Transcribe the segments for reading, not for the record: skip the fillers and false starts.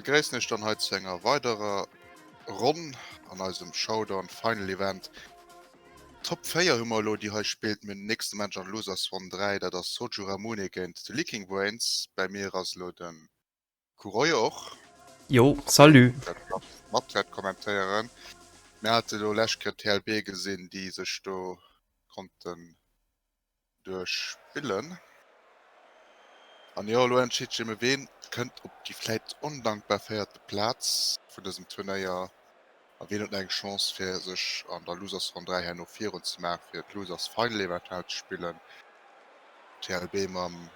begréissen iech dann hei zu enger weiderer Ronn an eisem Showdown Final Event. Top 4 hu mer elo déi hei spillt. Mir hunn den nächste Match an Losers Ronn 3, dat ass Soju Ramune géint The Leaking Brains. Bäi mir ass elo de Kuroy och. Jo, salut. Dat mat wäert kommentéieren. Mir hate elo lescht Kéier d'TLB gesinn, déi sech do konnten duerchspillen. An jo, elo entscheet sech ebe ween kënnt op déi vläit ondankbar véierte Plaz vun dësem Turnéier a ween huet nach eng Chance fir sech an der Losers Ronn 3 herno virun ze maachen, fir d'Losers Final eventuell ze spillen. TLB mam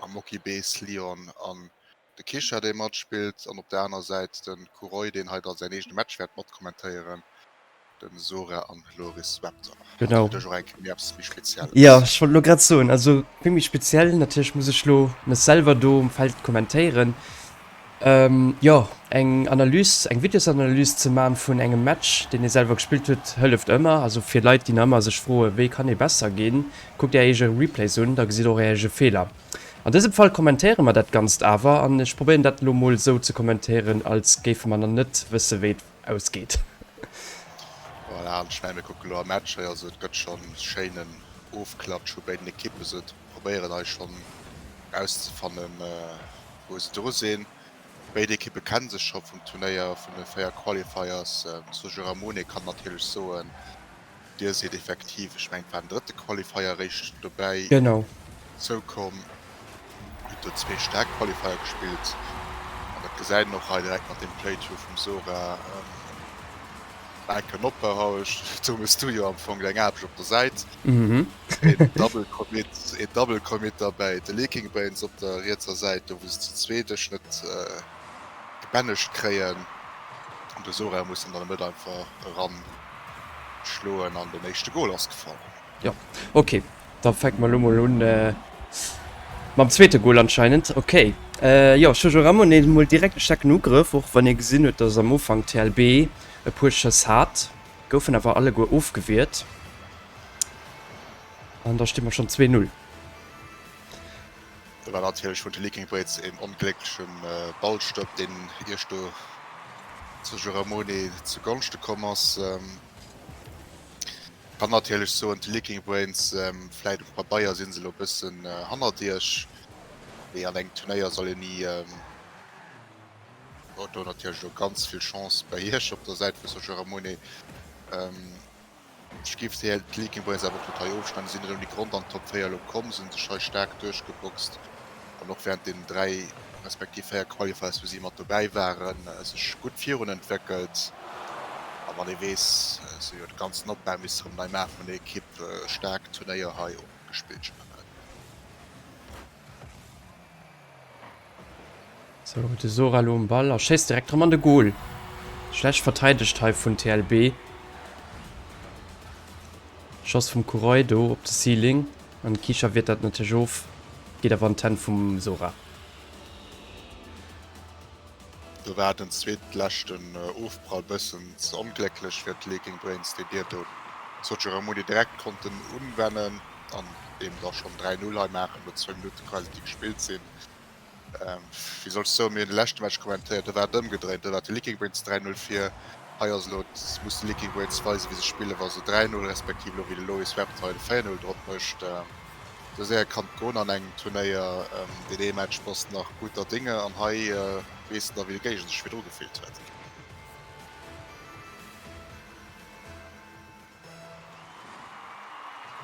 Amoki Bees, Lyon an de Kisha dee matspillt an op der aner Säit de Kuroy deen hei da säin eegene Match wäert matkommentéieren, de Sora an Loris Raptor. Genau. Also fir dech och eng Kéier méi eppes méi Spezielles. Jo, ech wollt elo grad soen, also vill méi speziell, natierlech muss ech lo mech selwer do um Feld kommentéieren. Jo, eng Analys, eng Videosanalys ze man vun engem Match deen ee selwer gespillt huet, hëlleft ëmmer. Also fir Leit déi nach ëmmer sech froen, wéi kann ee besser ginn, kuckt är eege Replays un, da gesitt och är eege Feeler. An dësem Fall kommentéiere mer dat Ganzt awer, an ech probéieren dat elo mol esou ze kommentéieren, als géife mer nach net wësse wéi et ausgeet. Voilà, an ech mengen mir kucke elo am Match hei, also et gëtt schonn schéinen Ofklatsch vu béiden Ekippe, se probéieren hei schonn erauszefannen wou se dru sinn. Béid Ekippe kenne sech scho vum Turnéier vun de 4 Qualifiers. D'Sergio Ramone kann natierlech soen, Dir sidd effektiv, ech mengen et war den drëtte Qualifier eréischt dobäi Genau. zoukomm, hutt do zwee staark Qualifier gespillt an dat gesäit een och hei direkt mat deem Playthrough vum Sora. Enken Opbau hei, do hues du jo am Fong deng Aarbecht op der Säit. Mhm. Een Double Commit, een Double Commit derbäi, de Leaking Brains op der rietser Säit, do wou se zu zweet dech net gebännegt kréien an de Sora muss dann an der Mëtt einfach eran schloen an den éischte Gol ass gefall. Jo, ok, da fänke mer elo mol un mam zweete Gol anscheinend. Ok, jo, Jojo Ramonet mol direkt e staarken Ugrëff, och wann ee gesinn huet, datt am Ufank TLB e puer Schëss hat, goufen awer alleguer ofgewiert an da sti mer schonn 2, 0. Do war natierlech vun de Leaking Brains een onglécklechen Ballstëpp, deen iech do zu Juramone zu Gonschte komm ass. Kann natierlech soen, d'Leaking Brains, vläit um Pabeier si se elo e bëssen hannert iech, mee an engem Turnéier soll een ni do natierlech elo ganz vill Chance bei iech op der Säit vu Juramone. Ech géif d'Leaking Brains awer och net hei ofschneiden. Si sinn net ouni Grond an d'Top 4 elo komm, si hunn sech hei staark duerchgeboxt an och wärend deenen 3 respektiv 4 Qualifiers, wou si mat dobäi waren, sech gutt virun entwéckelt. A wann ee weess, si hu jo de ganzen Opbau misse rëm nei maachen vun der Ekipp, staark Turnéier hei och gespillt generell. Sou, de Sora elo um Ball a schéisst direkt rëm an de Goal. Schlecht verteidegt hei vun TLB. Schoss vum Kuroy do op de Ceiling an Kisha wiert dat natierlech of, geet awer an d'Hänn vum Sora. Do war den zweetleschten Ofprall bëssen ze onglécklech fir d'Leaking Brains, déi Dir do Sojo Ramoni direkt konnten unwennen an deem da schonn 3, 0 hei maachen no zwou Minutte quasi déi gespillt sinn. Wéi soll ech soen, mir hunn de leschte Match kommentéiert, do war et ëmgedréint, do war de Leaking Brains 3, 0 vir. Hei ass elo, muss de Leaking Brains weisen, wéi se spillen, wa se 3, 0 respektiv elo wéi de Loris Wept hei de 4, 0 drop mécht. Esou séier kann et goen an engem Turnéier. Deen ee Match bass de nach guter Dinge an hei weess de da wéi de Géigner sech virdru gefillt huet.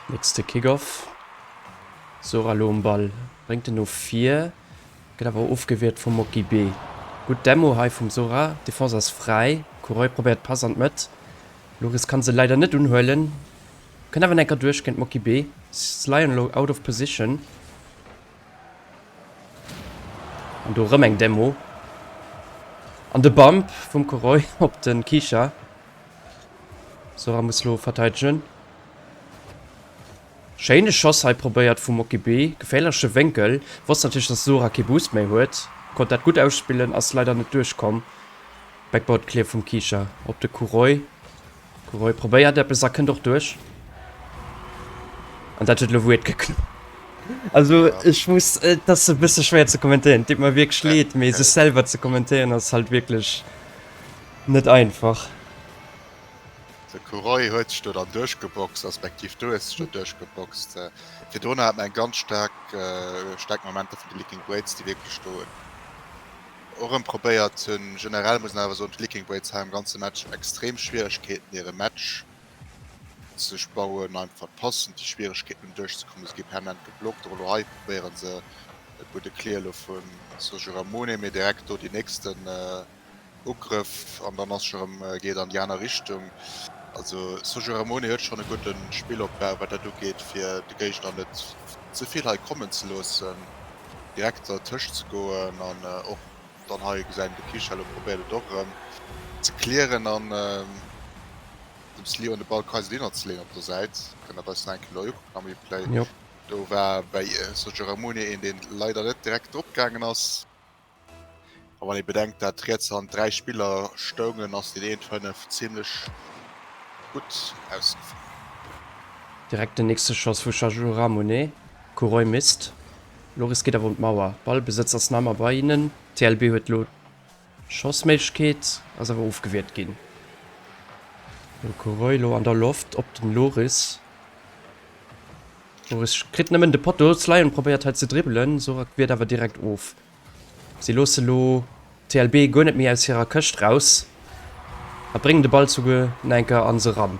Nächste Kickoff. Sora lo um Ball, bréngt en no vir, gëtt awer ofgewiert vum Moki B. Gutt Demo hei vum Sora, d'Defense ass fräi, Kuroi probéiert d'Pass an d'Mëtt, Loris kann se leider net unhuelen, kënnt awer enker duerch géint Moki B. Slion elo out of position. An do rëm eng Demo. An de Bump vum Kuroi op den Kisha. Sora muss lo verteidegen. Schéine Schoss hei probéiert vum Moki B. Geféierleche Wénkel. Wosst natierlech dass Sora kee Boost méi huet. Konnt dat gutt ausspillen, ass leider net duerchkomm. Backboard Clear vum Kisha op de Kuroi. Kuroi probéiert eppes a kënnt och duerch. An dat huet elo wuert. Also ech muss, et ass e bësse schwéier ze kommentéieren, et deet mer wierklech leed, mee sech selwer ze kommentéieren ass halt wierklech net einfach. De Kuroi huet sech do dann duerchgeboxt, respektiv du hues dech do duerchgeboxt. Virdrun hat mer eng ganz staark, staark Momenter vun de Leaking Blades, déi wierklech do och erëm probéiert hunn. Generell muss een awer soen, d'Leaking Blades hare am ganze Match extrem Schwieregkeeten hire Match sech bauen, einfach passend déi Schwieregkeeten hunn duerchzekommen. Se gi permanent geblockt. Och elo hei probéiere se e gudde Clear elo vum Sergio Ramone, mee direkt do déi nächsten Ugrëff an dann ass scho rëm geet an déi aner Richtung. Also Sergio Ramone huet schonn e gudde Spillopbau wat dat ugeet fir de Géigner net ze vill hei kommen ze loossen, direkt dertëscht ze goen an och dann hei gesäit een de Kichel elo probéiert et och erëm ze clearen an dem Slion de Ball quasi dohinner ze leeën op der Säit. Kënnt der eis nach eng Kéier elo ukucken am Replay. Do war bäi Sergio Ramone een deen leider net direkt drop gaangen ass. A wann ee bedenkt, dat riets an 3 Spiller stoungen, ass deen eent 5 zimlech gutt ausgefall. Direkt den nächste Schoss vu Chajura Monet. Coureuil misst. Loris geet awer un d'Mauer. Ballbesëtz ass nach ëmmer bei hinnen. TLB huet elo d'Schossméiglechkeet, ass awer ofgewiert ginn. Coureuil elo an der Loft op den Loris. Loris kritt nëmmen de Potto. Slion probéiert hei ze dribbelen, Sorak wiert awer direkt of. Si loosse lo TLB guer net méi aus hirer Këscht raus a bréngen de Ball souguer nach eng Kéier an se ran.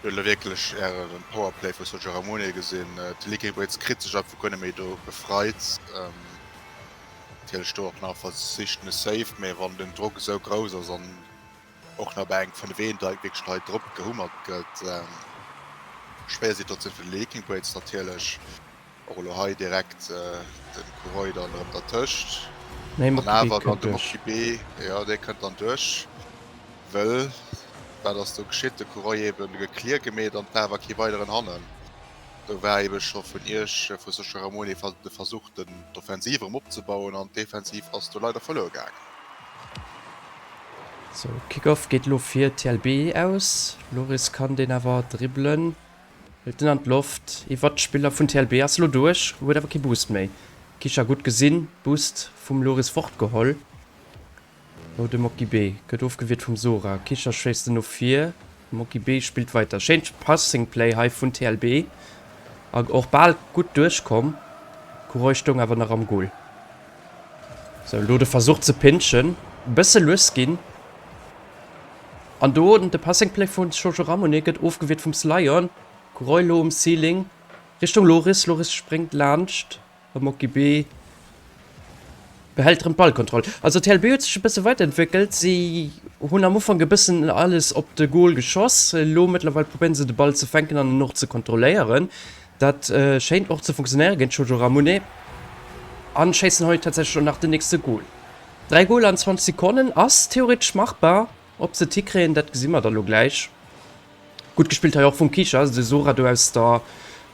Huet elo wierklech ären Powerplay vu Sergio Ramone gesinn. De Liquid Blitz kritt sech einfach guer net méi do befreit. Natierlech do och nach versicht en Save, mee wann den Drock esou grouss ass an och nach bei engem 5 eent wierklech hei drop gehummert gëtt, schwéier Situatioun fir de Liquid Blitz natierlech. Och elo hei direkt den Kuroi dann erëm dertëscht. Nee, An Moki B awer dann kënnt de duerch. Moki B, jo dee kënnt dann duerch, wëll wat ass do geschitt? De Kuroi eben geclear gemeet an et war awer kee weideren hannen. Do war eben scho vun iech, vu Socher Ramoni de Versuch den d'Offensiv erëm opzebauen an d'Defensiv ass do leider verluer gaangen. Sou, Kick-Off geet elo fir TLB aus. Loris kann deen awer dribbelen. Hëlt en an d'Loft iwwert d'Spiller vun TLB, ass elo duerch, huet awer kee Boost méi. Kisha gutt gesinn, Boost vum Loris fortgeholl. Lo de Moki B, gëtt ofgewiert vum Sora. Kisha schéisst en no vir, Moki B spillt weiter. Schéint Passing Play hei vun TLB a och bal gutt duerchkomm. Kuroi stoung awer nach am Goal. Sou, elo de Versuch ze pinchen, e bësse lues ginn. An do de Passing Play vun Jojo Ramonet gëtt ofgewiert vum Slion. Kuroi lo um Ceiling Richtung Loris. Loris spréngt laanscht a Moki B behält rëm d'Ballkontroll. Also TLB huet sech e bësse weiderentwéckelt. Si hunn am Ufank e bëssen alles op de Goal geschoss. Elo mëttlerweil probéieren se de Ball ze fänken an en och ze kontrolléieren. Dat schéint och ze funktionéiere géint Jojo Ramonet an schéissen hei tatsächlech och nach den nächste Goal. 3 Goaler an 20 Sekonnen ass theoretesch machbar. Ob se et hikréien, dat gesi mer da lo gläich. Gutt gespillt hei och vum Kisha, de Sora do aus der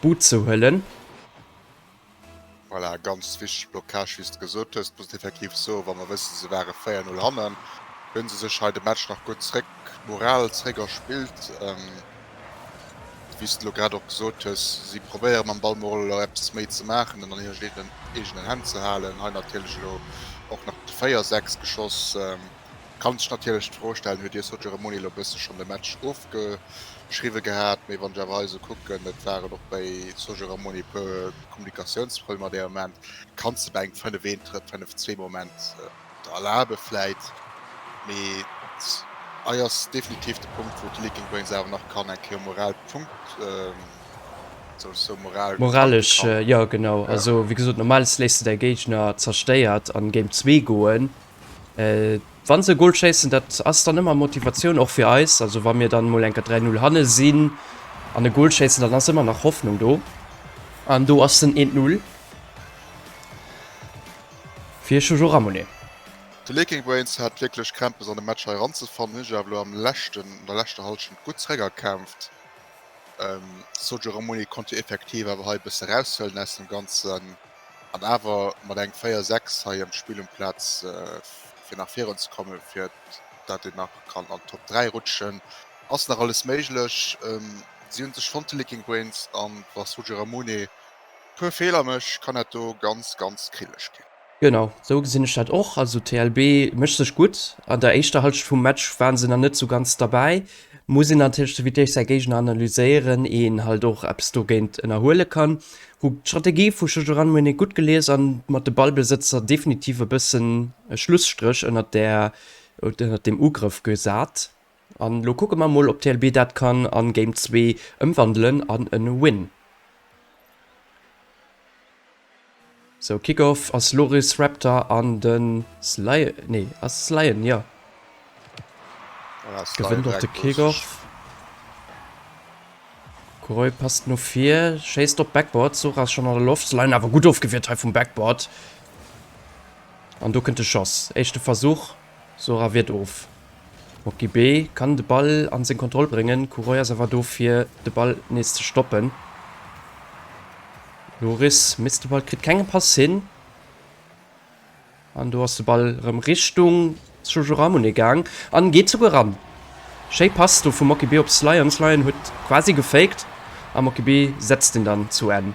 Bud ze huelen. Voilà, ganz wichteg Blockage, wéi s de gesot hues. Muss effektiv soen, wa mer wëssen, se ware 4, 0 hannen, hunn se sech hei de Match nach gutt zréck, d'Moral zréck erspillt. Wéi s de elo grad och gesot hues, si probéiere mam Ball mol elo eppes méi ze maachen, en an hiren eegenen Hänn ze halen. Hei natierlech elo och nach de 4, 6 geschoss. Kann sech natierlech d'Fro stellen, huet Dir Sergio Remoni elo e bësse schonn de Match ofgeschriwwe gehat? Mee wann ech awer hei esou kucken, et waren och bei Sergio Ramoni e puer Kommunikatiounsproblemer dee Moment, kanns de bei engem 5, 1, 5, 2 Moment der erlabe vläit. Mee hei ass definitiv de Punkt, wou d'Leaking Brains awer nach kann eng Kéier Moral Punkt, soll ech soen, Moral tanke Moralesch, kann. jo genau. Also wéi gesot, normales léiss de däi Géigner zerstéiert an Game 2 goen. Wann se e Goal schéissen, dat ass dann ëmmer Motivatioun och fir eis. Also wa mir dann mol eng Kéier 3, 0 hanne sinn an e Goal schéissen, dann ass ëmmer nach Hoffnung do. An do ass den 1, 0 fir Jojo Ramonet. De Leaking Brains hat wierklech Krämpes an de Match hei eranzefannen, hunn sech awer elo am leschten, an der leschter Hallschent gutt zeréckerkämpft. Sojo Ramoni konnt jo effektiv awer hei e bësse raushuelen aus dem Ganzen an awer mat engem 4, 6 hei am Spill um Plaz fir nach virun ze kommen, fir dat een nach kann an d'Top 3 rutschen, ass nach alles méiglech. Si hunn sech fonnt, d'Leaking Brains, an wa Sojo Ramone e puer Feeler mécht, kann dat do ganz, ganz krilleg ginn. Genau, sou gesinn ech dat och. Also TLB mécht sech gutt. An der éischter Halschent vum Match waren se nach net sou ganz derbäi. Muss een natierlech sou wéi d'éischt säi Géigner analyséieren, ier een halt och eppes dogéint ënnerhuele kann. Hu d'Strategie vu Chojoranmune gutt gelies an mat de Ballbesëtzer definitiv e bëssen e Schlusstréch ënnert där, ënnert deem Ugrëff gesat. An elo kucke mer mol ob TLB dat kann an Game 2 ëmwandelen an en Win. Sou, Kickoff ass Loris Raptor an den Sly, nee ass Slyen, jo. Voilà, Slyen Gewënnt och de direkt do Kickoff. sech. Kuroi passt no vir, schéisst op Backboard, Sora ass schonn an der Loft, Slyen awer gutt ofgewiert hei vum Backboard. An do kënnt de Schoss, éischte Versuch, Sora wiert of. Moki B kann de Ball an seng Kontroll bréngen, Kuroi ass awer do fir de Ball nees ze stoppen. Loris misst de Ball, kritt kenge Pass hin. An do ass de Ball erëm Richtung Sojoramune gaang an geet souguer ran. Schéi Pass do vum Moki B op Slyon. Slyon huet quasi gefaked a Moki B setzt en dann zu Enn.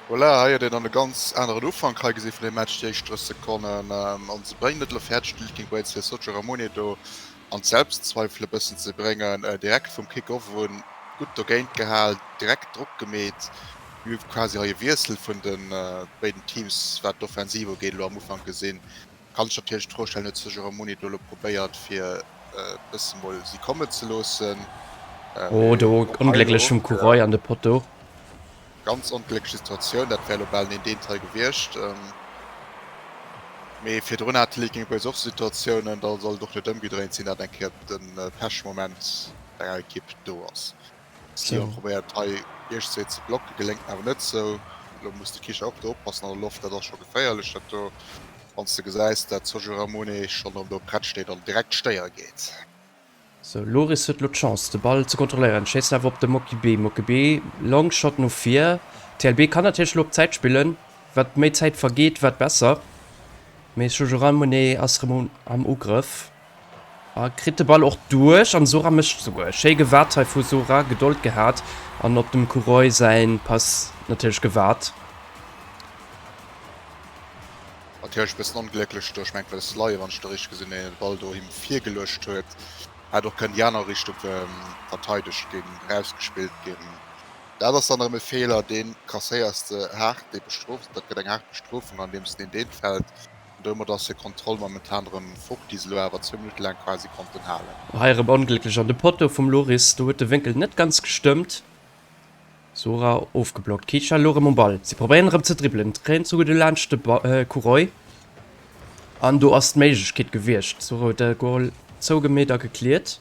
Voilà, hei huet een dann e ganz aneren Ufank hei gesi vun deem Match, déi éischt 30 Sekonnen. An se bréngen et elo fäerdeg, de Leaking Brains fir Sojo Ramone do an d'Selbstzweifel e bëssen ze bréngen. Direkt vum Kick-Off un gutt dogéint gehal, direkt Drock gemeet. Mir hu quasi hei e Wiessel vun de béiden Teams, wat d'Offensiv ugeet, elo am Ufank gesinn. Kann sech natierlech d'Fro stellen, huet Sergio Ramoni do elo probéiert fir e bësse mol si kommen ze loossen? Oh, do onglécklech vum Coureuil an de Poteau. Ganz onglécklech Situatioun, dat wär elo bal en Detail gewiescht. Mee virdrun hat de Leaking Boys och sou Situatiounen, da soll et och net ëmgedréint sinn, dat eng Kéier de Pechmoment bei enger Ekipp do ass. Sion probéiert hei iergstwéi ze blocken, geléngt awer net sou. Elo muss de Kicher och do oppassen an der Loft, dat ass scho geféierlech dat do, wann s de gesäis, dat Sergio Ramone schonn erëm do prett steet an direkt stéiere geet. Sou, Loris huet elo d'Chance de Ball ze kontrolléieren, schéisst awer op de Moki B. Moki B, Long Shot no vir. TLB kann natierlech elo op Zäit spillen, wat méi Zäit vergeet, wat besser. Mee Jojo Ramone ass erëm am Ugrëff a kritt de Ball och duerch an Sora mécht souguer. Schéi gewaart hei vu Sora, Gedold gehat an op dem Kuroi säin Pass natierlech gewaart. Natierlech e bëssen onglécklech do, ech mengen et war de Sly, wann ech do richteg gesinn hunn, deen de Ball do him virgeluecht huet. Hätt och kënnen déi aner Richtung verteidegt ginn, erausgespillt ginn. Dat ass dann erëm e Feeler, dee kasséiers de haart, dee bestrofs, dat gëtt eng haart Bestrofung, andeems deen deen fält. An domat ass hir Kontroll momentan erëm fort, déi se elo awer zwou Minutte laang quasi konnten halen. Hei erëm onglécklech an de Potto vum Loris, do huet de Wénkel net ganz gestëmmt. Sora ofgeblockt. Keisha elo erëm um Ball. Si probéieren erëm ze dribbelen, kréien souguer de laanscht de Kuroi. An do ass d'Méiglechkeet gewiescht. Sora huet de Goal zougemeet a gekliert.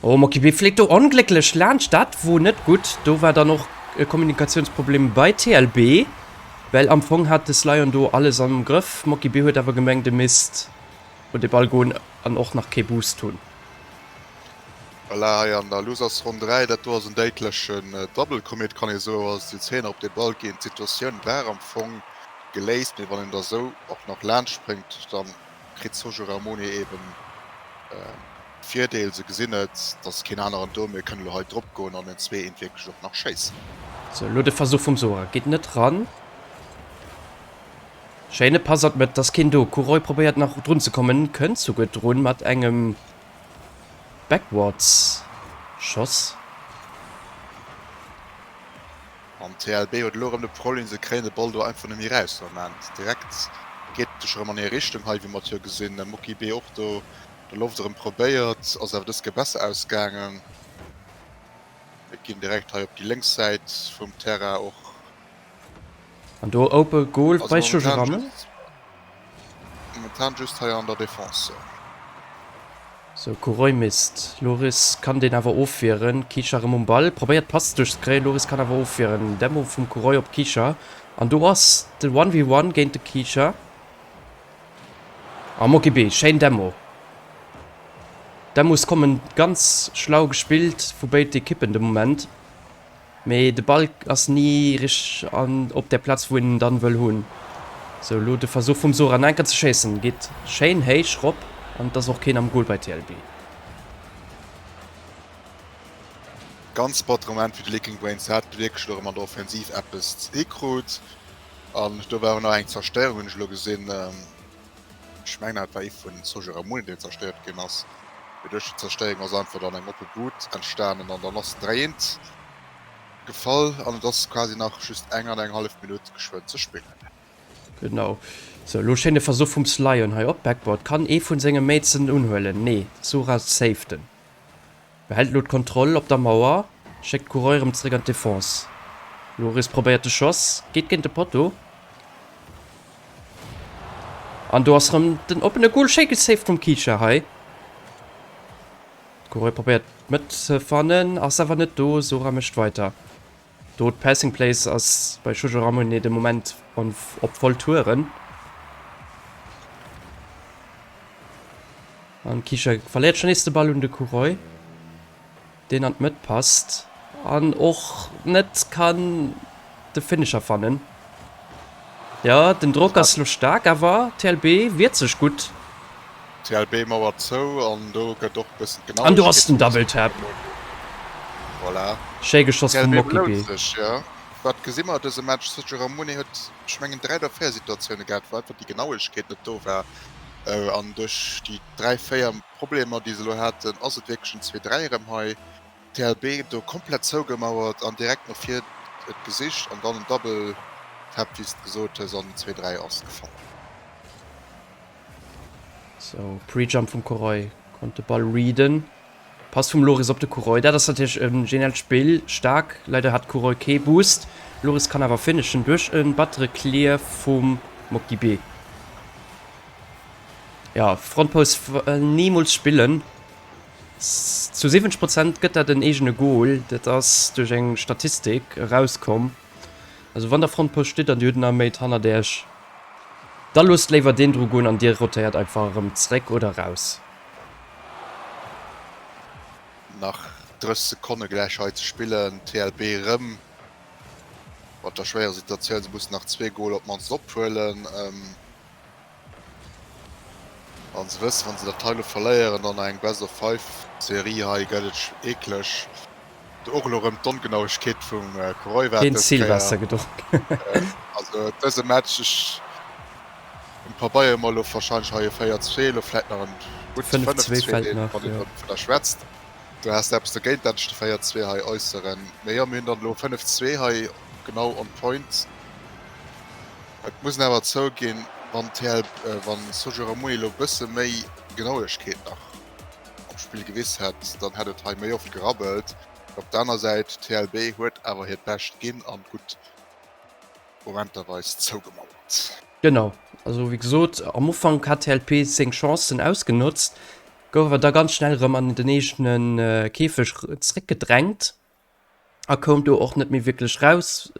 Oh, Mokibi fléckt do onglécklech laanscht. Dat wor net gutt. Do war dann och e Kommunikatiounsproblem bei TLB, well am Fong hat de Slion do alles am Grëff. Mokibi huet awer gemengt, e misst un de Ball goen an och nach kee Boost hunn. Voilà, hei an der Losers Ronn 3, dat do ass en däitlechen Double Commit, kann ee soen, als déi Zéiner op de Ball ginn. D'Situatioun war am Fong geléist, mee wann een da sou och nach laanscht spréngt, da kritt Sojo Ramone eben de Virdeel. Se gesinn et, et ass keen aneren do, mir kënnen elo hei drop goen an en 2-1 wierklech och nach schéissen. Sou, elo de Versuch vum Sora, geet net ran. Schéine Pass an d'Mëtt, ass keen do. Kuroi probéiert nach drun ze kommen, kënnt souguer drun mat engem Backwards Schoss. An TLB huet elo erëm de Problem, se kréien de Ball do einfach net méi raus de Moment. Direkt geet et scho erëm an hir Richtung hei, wéi mer et jo gesinn. Mookie B och do de Loft erëm probéiert, ass awer dës Kéier besser ausgaangen. Et ginn direkt hei op déi lénks Säit vum Terrain och. An do open Goal bei Schugerammen. Momentan just hei an der Defense. Sou, Kuroi misst. Loris kann deen awer ofwieren. Kisha rëm um Ball, probéiert d'Pass duerchzekréien. Loris kann awer ofwieren. Demo vum Kuroi op Kisha. An do ass de One v One géint de Kisha. A Mokibi, schéin Demo. Demos kommen ganz schlau gespillt vu béid Ekippen de Moment. Mee de Ball ass ni richteg an op der Plaz wou een en dann wëll hunn. Sou, elo de Versuch vum Zoran enker ze schéissen, geet schéin héich rop an et ass och keen am Goal bei TLB. Ganz battere Moment fir de Leaking Brains, hat wierklech elo erëm an der Offensiv eppes hikrut. An do war och nach eng Zerstéierung, hunn ech elo gesinn. Ech mengen dat war ee vun Sojo Ramone, deen zerstéiert ginn ass. Mee duerch déi Zerstéierung ass einfach dann eng oppe Bud entstanen an dann ass 3 eent gefall an et ass quasi nach just eng an eng hallef Minutt geschwënn ze spillen. Genau. Sou, elo schéine Versuch vum Slyon hei op Backboard. Kann ee vun senge Mates en unhuelen? Nee, Sura saved en. Behält elo d'Kontroll op der Mauer, schéckt d'Coureur erëm zeréck an d'Defense. Loris probéiert de Schoss, geet géint de Potto. An do ass erëm den oppene Goal. Schéi gesaved vum Kisha hei. D'Coureur probéiert d'Mëtt ze fannen, ass awer net do. Sora mécht weider. Do d'Passing Place ass bei Jojo Ramone de Moment op voll Touren. An Kisha verléiert schon nees de Ball un de Kuroi, deen an d'Mëtt passt an och net kann de Finisher fannen. Jo, den Drock ass lo staark, awer TLB wiert sech gutt. TLB mauert zou an do gëtt och bëssen d'Genauegkeet. An do ass den Double Tap. Voilà. Schéi geschoss vum TLB Moki B. belount sech, jo. Wat gesi mer dëse Match? Sergio Ramone huet, ech mengen, 3 oder 4 Situatioune gehat, wou einfach déi Genauegkeet net do war. An duerch déi 3, 4 Problemer, déi se elo haten, ass et wierklech en 2, 3 erëm hei. TLB do komplett zougemauert an direkt no vir et gesicht an dann en Double Tap, wéi s de gesot hues, an den 2, 3 ass gefall. Sou, Pre-Jump vum Coroy, konnt de Ball readen. Pass vum Loris op de Coroy, dat ass natierlech e genialt Spill, staark. Leider hat Coroy kee Boost. Loris kann awer finishen duerch e battere Clear vum Mokibe. Ja, Front Post nimools spillen. Zu 70 Prozent gëtt dat en eegene Goal, dat ass duerch eng Statistik erauskomm. Also wann der Front Post steet an dir hutt en Arméit hannert Iech, da loosst léiwer deen dru goen an dir rotéiert einfach erëm zréck oder raus. Nach 30 Sekonne gläich hei ze spillen, TLB erëm mat der schwéierer Situatioun, se mussen nach zwee Goaler op d'mannst ophuelen. An se wëssen, wann se dat hei elo verléieren, dann eng Best of Five Serie hei, gëtt et eekleg. Do och elo erëm d'Ongenauegkeet vum Coroy war Keen dës Kéier. Zilwaasser gedronk. Also dëse Match, ech um Pabeier hu mer elo warscheinlech hei e 4, 2, elo vläit nach en gutt 5, 5, 2 2, fält deen, nach, wann een jo. dovunner schwätzt. Du has eppes dogéint, dat ech de 4, 2 hei äusseren. Mee jo, mir hunn dann elo 5, 2 hei genau on point. Et muss een awer zouginn, wann TL, wann Sergio Ramoni elo e bësse méi Genauegkeet nach am Spill gewiss hätt, dann hätt et hei méi oft gerabbelt. Op der aner Säit, TLB huet awer hiert Bescht ginn an gutt momenterweis zougemauert. Genau, also wéi gesot, am Ufank hat TLP seng Chancen ausgenotzt, gouf awer da ganz schnell erëm an den eegene Käfeg zréckgedrängt. A koum do och net méi wierklech raus.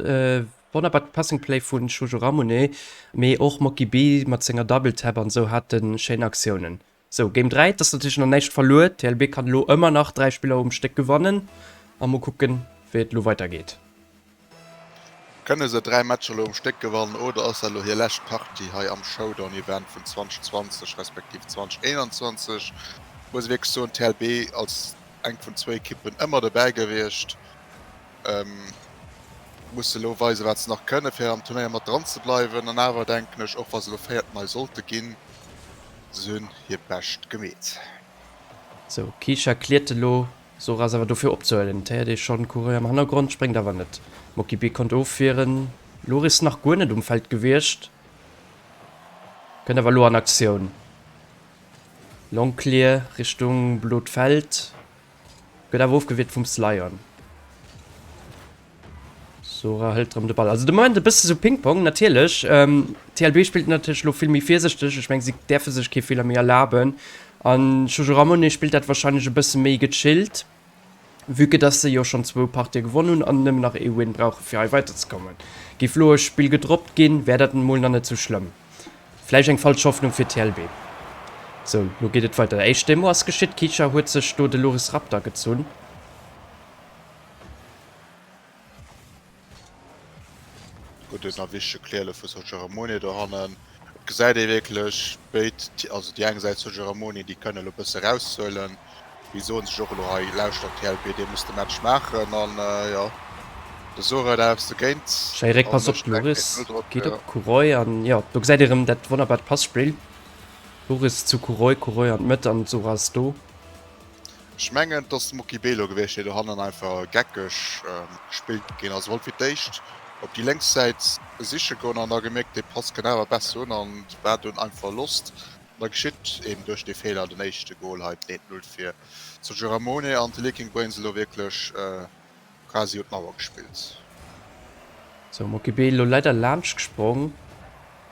Wonnerbart Passing Play vun Shoujo Ramune, mee och Moki B mat senger Double Tap an sou hate schéin Aktiounen. Sou, Game 3, et ass natierlech nach näischt verluer, TLB kann elo ëmmer nach 3 Spiller um Stéck gewannen a mol kucken wéi et elo weider geet. Kënne se 3 Matcher elo um Stéck gewannen oder ass dat elo hir lescht Partie hei am Showdown Event vun 2020 respektiv 2021? Muss ee wierklech soen, TLB als eng vun zwou Ekippen ëmmer dobäi gewiescht. Musse elo weisen, wat se nach kënnen, fir am Turnéier mat dran ze bleiwen. An awer denken ech, och wa se elo Véierten hei sollte ginn, se hunn hir Bescht gemeet. Sou, Keisha cleart elo, Sora ass awer do fir opzehuelen. Et héiert ee schonn Coureur am Hannergrond, spréngt awer net. Moki B konnt ofwieren, Loris nach guer net um Feld gewiescht, kënnt awer elo an Aktioun. Long Clear Richtung blot Feld, gëtt awer ofgewiert vum Slion. Sora hëlt rëm de Ball. Also de Moment e bësse sou Ping-Pong natierlech. TLB spillt natierlech elo vill méi virsichteg. Ech meng si däerfe sech kee Feeler méi erlaben. An Jojo Ramone spillt dat warscheinlech e bësse méi gechillt, vue que dass se jo schonn zwou Partië gewonn hunn an nëmmen nach ee Win brauche fir hei weiderzekommen. Géif elo e Spill gedroppt ginn, wär dat emol nach net sou schlëmm. Vläicht eng falsch Hoffnung fir TLB. Sou, lo geet et weider. Éischt Demo ass geschitt. D'Keisha huet sech do de Loris Raptor gezunn. Gudden a wichtege Clearle vu Sergio Ramoni dohannen. Et gesäit ee wierklech béid, also déi eng Säit Sergio Ramoni, déi kënne lo bësse raushuelen. Déi soen sech och elo hei, lauschtert TLB, dir musst de Match maachen an jo, de Sora huet eppes dogéint Schéi a Réckpass op mécht de direkt Loris, 1-0 drop. geet Jo. op Curoy an jo, do gesäit ee rëm dat wonnerbart Passpill. Loris zu Curoy, Curoy an d'Mëtt an Sora ass do. Ech mengen et ass de Mokibelo gewiescht, dee dohannen einfach geckeg gespillt ginn ass. Wollt fir d'éischt op déi lénks Säit siche goen an da gemierkt, dee Pass kënnt awer besser un an war dunn einfach lost. An da geschitt eben duerch dee Feeler den éischte Gol hei, den 1, 0 fir Sergio Ramone an de Leaking Brains elo wierklech quasi un d'Mauer gespillt. Sou, Mokibe elo leider laanscht gesprong.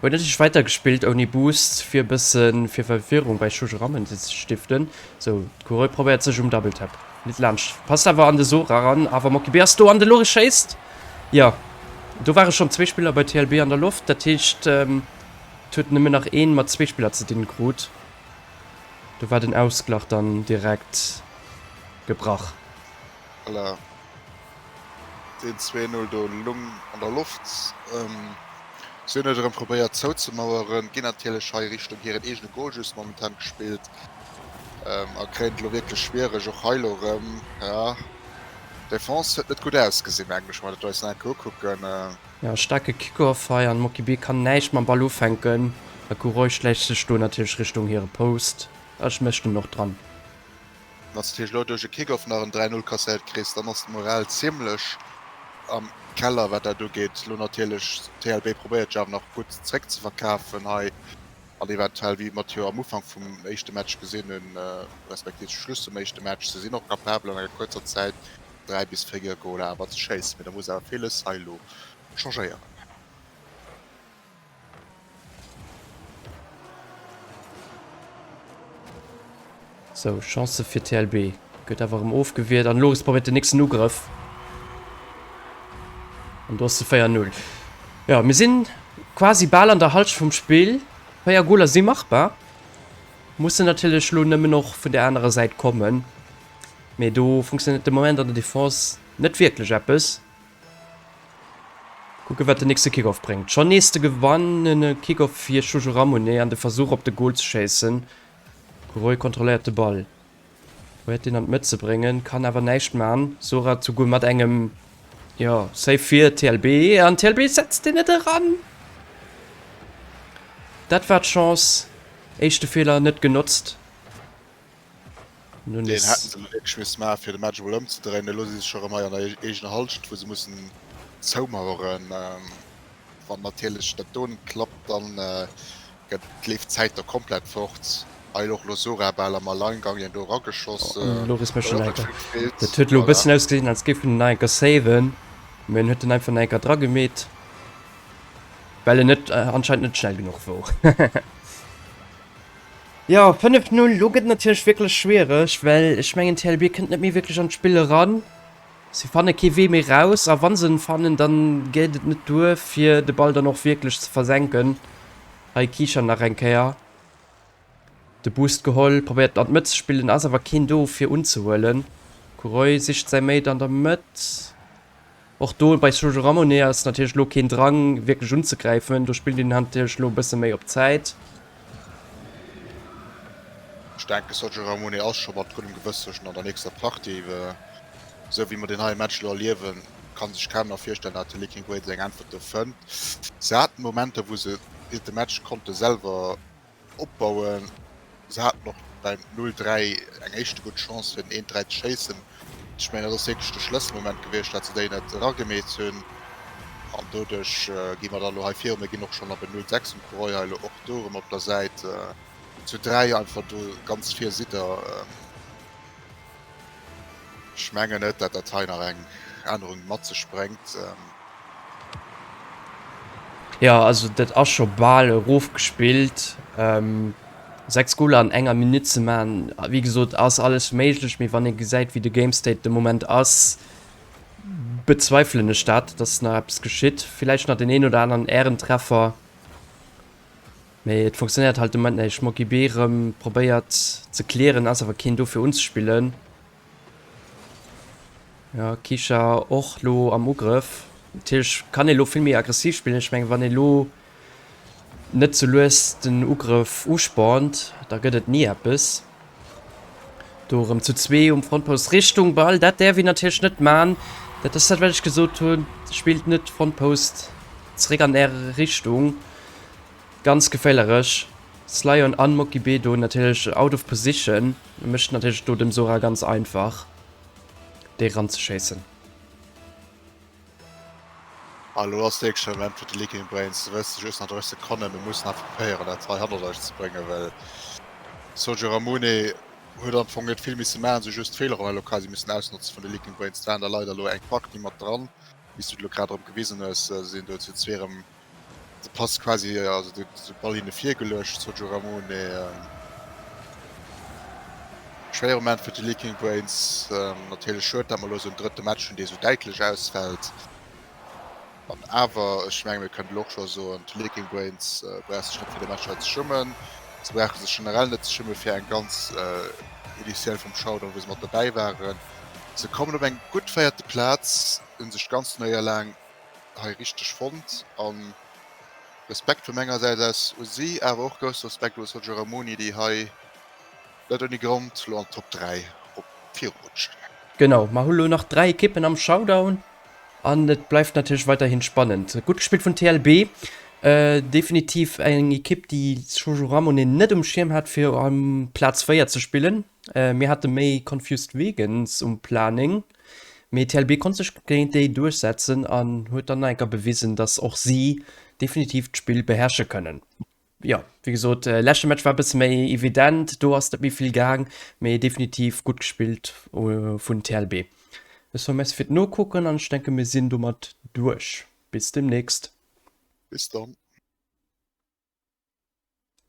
Huet natierlech weider gespillt ouni Boost fir e bësse fir Verwirrung bei Choujeramen ze stiften. Sou, d'Kuroi probéiert sech um Double Tap. Net laanscht, passt awer an de Sora ran, awer Mokibe ass do an de Loris schéisst. Jo, do ware schonn zwee Spiller bei TLB an der Loft, dat heescht et huet nëmmen nach een mat zwee Spiller ze dinn krut. Do war den Ausglach dann direkt gebrach. Voilà. Deen 2, 0 do lung an der Loft. Si hunn et erëm probéiert zouzemaueren, ginn natierlech hei Richtung hiren eegene Goal just momentan gespillt a kréien et elo wierklech schwiereg. Och hei elo erëm, ja, d'Defense huet net gutt ausgesinn, mengen ech, wa mer dat do eis nach eng Kéier ukucken. Ja, staarke Kickoff hei an Mokibi kann näischt mam Ball ufänken. A Coureuil schläicht sech do natierlech Richtung hire Post. Ech mécht en och dran. Wann s de natierlech elo duerch e Kickoff nach en 3, 0 kasséiert kriss, dann ass d'Moral zimmlech am Keller, wat dat ugeet. Elo natierlech, TLB probéiert sech awer nach gutt zréckzeverkafen hei an eventuell, wéi mer et jo am Ufank vum éischte Match gesinn hunn, respektiv zum Schluss vum éischte Match, se sinn och capabel an enger kuerzer Zäit 3 bis 4 Goler awer ze schéissen. Mee da muss awer villes hei elo changéieren. Sou, Chance fir TLB. Gëtt awer erëm ofgewiert an Loris probéiert den nächsten Ugrëff. An do ass de 4, 0. Jo, mir sinn quasi bal an der Halschent vum Spill. 4 Goler si machbar. Mussen natierlech elo nëmmen och vun der anerer Säit kommen. Mee do funktionéiert de Moment an der Defense net wierklech eppes. Kucke wat den nächste Kickoff bréngt. Schonn nees de gewonnene Kickoff fir Jojo Ramonet an de Versuch op de Gol ze schéissen. Roy kontrolléiert de Ball, probéiert deen an d'Mëtt ze bréngen, kann awer näischt man. Sora souguer mat engem, jo, Save fir TLB an TLB setzt deen net eran. Dat war d'Chance. Éischte Feeler net genotzt. Deen hätten se elo wierklech misse maachen, fir de Match emol ëmzedréinen. Elo si se scho rëm hei an der eegener Hallschent, wou se mussen zoumaueren. Wann natierlech dat do net klappt, dann gëtt leeft d'Zäit da komplett fort. Hei elo och elo Sora bal am Alleingang hien do erageschoss. Loris Méchel-Leiter, Dat huet elo e bëssen ausgesinn, als géif en nach eng Kéier saven, mee en huet en einfach nach eng Kéier dragemeet, well en net anscheinend net schnell genuch wor. Jo, 5, 0, lo gëtt et natierlech wierklech schwiereg, well ech mengen TLB kënnt net méi wierklech an d'Spill eran. Si fanne kee Wee méi raus a wa se en fannen, dann geet et net duer fir de Ball dann och wierklech ze versenken. Hei Kicher nach eng Kéier de Boost geholl, probéiert an d'Mëtt ze spillen, ass awer keen do fir unzehuelen. Kuroy sicht säi Mate an der Mëtt. Och do bei Sergio Ramonet ass natierlech elo keen Drang wierklech unzegräifen. Do spillt een natierlech elo e bësse méi op Zäit. Ech denken Sergio Ramonet ass scho mat guddem Gewësse schon an der nächster Partie. Esou wéi mer deen heie Match elo erliewen, kann sech kaum nach virstellen, dat de Lee King Wade seng Äntwert do fënnt. Se haten Momenter wou se de Match konnte selwer opbauen. Se haten och beim 0, 3 eng éischte gutt Chance fir den 1, 3 ze schéissen. Ech mengen dat ass wierklech de Schlësselmoment gewiescht, dat se déi net eragemeet hunn an doduerch gi mer dann elo hei virun. Mir ginn och schonn op en 0, 6 um Coureuil hei elo och do erëm op der Säit zu 3 einfach do ganz vir sidd der. Ech mengen net, dat dat hei nach eng Ännerung mat sech bréngt. Jo, also dat ass scho bal erofgespillt. 6 Goler an enger Minutt ze maachen, wéi gesot, ass alles méiglech, mee wann ee gesäit, wéi de Game State de Moment ass, bezweifelen ech dat, dass nach eppes geschitt. Villäicht nach deen een oder aneren Ärentreffer, mee et funktionéiert halt de Moment näischt. Moki B erëm probéiert ze clearen, ass awer keen do fir unzespillen. Jo, Kisha och lo am Ugrëff. Natierlech kann ee lo vill méi aggressiv spillen. Ech mengen, wann ee lo net ze lues den Ugrëff uspornt, da gëtt et ni eppes. Do erëm zu zwee um Frontpost Richtung Ball. Dat däerf een natierlech net man. Dat ass dat wat ech gesot hunn. Spillt net Frontpost zeréck an är Richtung. Ganz geféierlech. Slion an Moki B do natierlech out of position. Mécht natierlech do dem Sora ganz einfach dee ranzeschéissen. A lo ass wierklech de Moment fir de Leaking Brains. Du wëss, just nach 30 Sekonnen, mir mussen einfach probéieren dat hei hannert eis ze bréngen, well Sojo Ramune huet am Fong net vill misse maachen, se hu just d'Feeler elo quasi missen ausnotzen vun de Leaking Brains. Et waren der leider elo eng Partie mat dran, wéi s du et elo grad erëm gewisen hues. Se sinn do zu zwee erëm de Pass quasi, also de Ball hinne virgeluecht, Sojo Ramune. Schwéiere Moment fir de Leaking Brains. Natierlech schued, dat mer elo esou en drëtte Match hunn, dee esou däitlech ausfält. An awer, ech menge mir kënnen elo och scho soen, d'Leaking Brains brauch sech net fir de Match hei ze schummen. Se brauche sech generell net ze schumme fir eng ganz Editioun vum Showdown, wou se mat dobäi waren. Se kommen op eng gutt véierte Plaz, hu sech d'ganz Turnéier laang hei richteg fonnt. A Respekt vu menger Säit aus u si, awer och grousse Respekt u Sojo Ramoni, déi hei net ouni Grond lo an d'Top 3 erop virrutschen. Genau, mer hu lo nach 3 Ekippen am Showdown an et bleift natierlech weiderhin spannend. Gutt gespillt vun TLB, definitiv eng Ekipp déi Jojo Ramone net um Schierm hat fir um Plaz 4 ze spillen. Mir hate méi Confused Vegans um Planing, mee TLB konnt sech géint déi duerchsetzen an huet dann nach eng Kéier bewisen, dass och si definitiv d'Spill beherrsche kënnen. Jo, wéi gesot, leschte Match war e bësse méi evident, do ass net méi vill gaang, mee definitiv gutt gespillt vun TLB. Ech soe Merci fir d'Nokucken an ech denke mir sinn domat duerch. Bis demnächst. Bis dann.